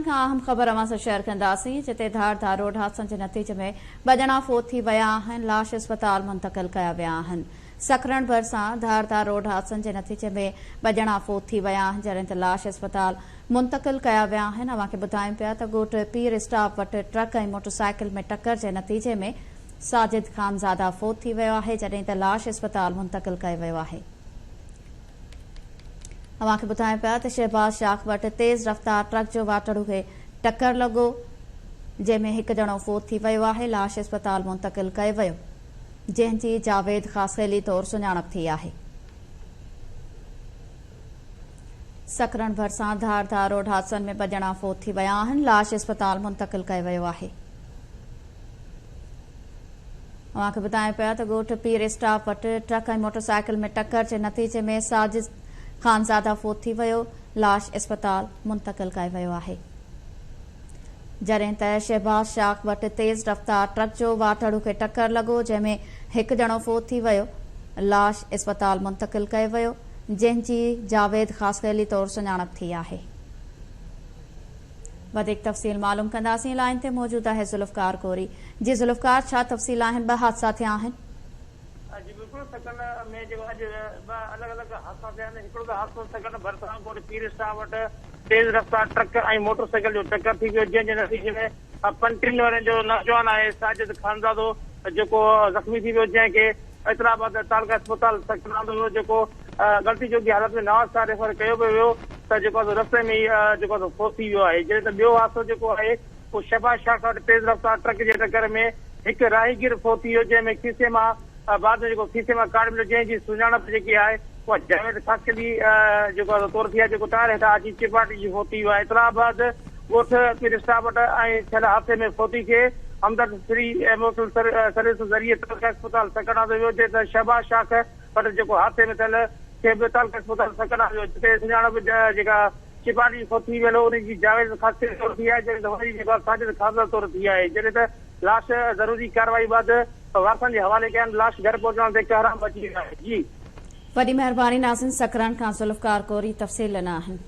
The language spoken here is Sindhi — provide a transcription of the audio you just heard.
کان اهم خبر اوهان سان شيئر ڪنداسين جتي ڌار ڌار روڊ حادثن جي نتيجي ۾ ٻه ڄڻا فوت ٿي ويا آهن، لاش اسپتال منتقل ڪيا ويا آهن. سڪرنڊ ڀرسان ڌار ڌار روڊ حادثن جي نتيجي ۾ ٻه ڄڻا فوت ٿي ويا آهن جڏهن ته لاش اسپتال منتقل ڪيا ويا آهن. اوهان کي ٻڌايون پيا ته ڳوٺ پير اسٽاپ وٽ ٽرڪ ۽ موٽرسائيڪل ۾ ٽڪر جي نتيجي ۾ ساجد خانزاده فوت ٿي ويو آهي جڏهن ته لاش اسپتال منتقل ڪيو ويو آهي. اوهان کي ٻڌايون پيا ته شهباز شاخ وٽ تيز رفتار ٽرڪ جو واٽهڙو کي ٽڪر لڳو جنهن ۾ هڪ ڄڻو فوت ٿي ويو آهي، لاش اسپتال منتقل ڪيو ويو جنهن جي جاويد خاصخيلي طور سڃاڻپ ٿي آهي. سڪرنڊ ڀرسان ڌار ڌار روڊ حادثن ۾ ٻه ڄڻا فوت ٿي ويا آهن، لاش اسپتال منتقل ڪيو ويو آهي. اوهان کي ٻڌايون پيا ته ڳوٺ پير اسٽاپ وٽ ٽرڪ ۽ موٽرسائيڪل ۾ ٽڪر جي نتيجي ۾ ساجد خانزاده فوت ٿي ويو، لاش اسپتال منتقل ڪيو ويو آهي. جڏهن ته شهباز شاخ وٽ تيز رفتار ٽرڪ جو واٽهڙو کي ٽڪر لڳو جنهن ۾ هڪ ڄڻو فوت ٿي ويو، لاش اسپتال منتقل ڪيو ويو، جنهن جي جاويد خاصخيلي طور سڃاڻپ ٿي آهي. وڌيڪ تفصيل معلوم ڪنداسين لائين تي موجود آهي ذوالفقار ڪوري جي ذوالفقار ڇا تفصيل آهن ٻه حادثا ٿيا آهن. جي بلڪل سڪرنڊ ۾ جيڪو اڄ ٻه الڳ الڳ حادثا ٿيا آهن هڪڙو ته حادثو سڪرنڊ ڀرسان ڳوٺ پير شاهه وٽ تيز رفتار ٽرڪ ۽ موٽر سائيڪل جو ٽڪر ٿي پيو جنهن جي نتيجي ۾ 35 ورهين جو نوجوان آهي ساجد خانزادو جيڪو زخمي ٿي ويو جنهن کي اطلاع بعد تعلقه اسپتال سکر آندو ويو جيڪو ڳڻتي جوڳي حالت ۾ نواز شاهه ريفر ڪيو پيو ويو ته جيڪو آهي سو رستي ۾ ئي جيڪو آهي سو فوت ٿي ويو آهي جڏهن ته ٻيو حادثو جيڪو آهي اهو شهباز شاخ وٽ تيز رفتار ٽرڪ جي ٽڪر ۾ هڪ راهيگير فوت ٿي ويو جنهن ۾ کيسي مان بعد ۾ جيڪو کيسي مان ڪارڊ مليو جنهن جي سڃاڻپ جيڪي آهي اها جاويد خاصخيلي جيڪو آهي سو طور ٿي آهي جيڪو ٽائر هيٺان اچي چپاٽجي فوت ٿي ويو آهي اطلاع بعد ڳوٺ پير اسٽاپ وٽ ۽ ٿيل حادثي ۾ فوتي کي همدرد فري ايمبولنس سروس ذريعي تعلقه اسپتال سڪرنڊ آندو ويو جڏهن ته شهباز شاخ وٽ جيڪو حادثي ۾ ٿيل کي به تعلقه اسپتال سڪرنڊ آندو ويو جتي سڃاڻپ جيڪا چپاٽجي فوت ٿي ويل هو ان جي جاويد خاصخيلي طور ٿي آهي جڏهن ته هن جي جيڪا ساجد خانزاده طور ٿي آهي جڏهن ته لاش ضروري ڪارروائي بعد وارثن جي حوالي ڪيا آهن لاش گهر پهچڻ تي ڪهرام مچي ويو آهي جي. وڏي مهرباني ناظرين سڪرنڊ کان ذوالفقار ڪوري تفصيل ڏنا آهن.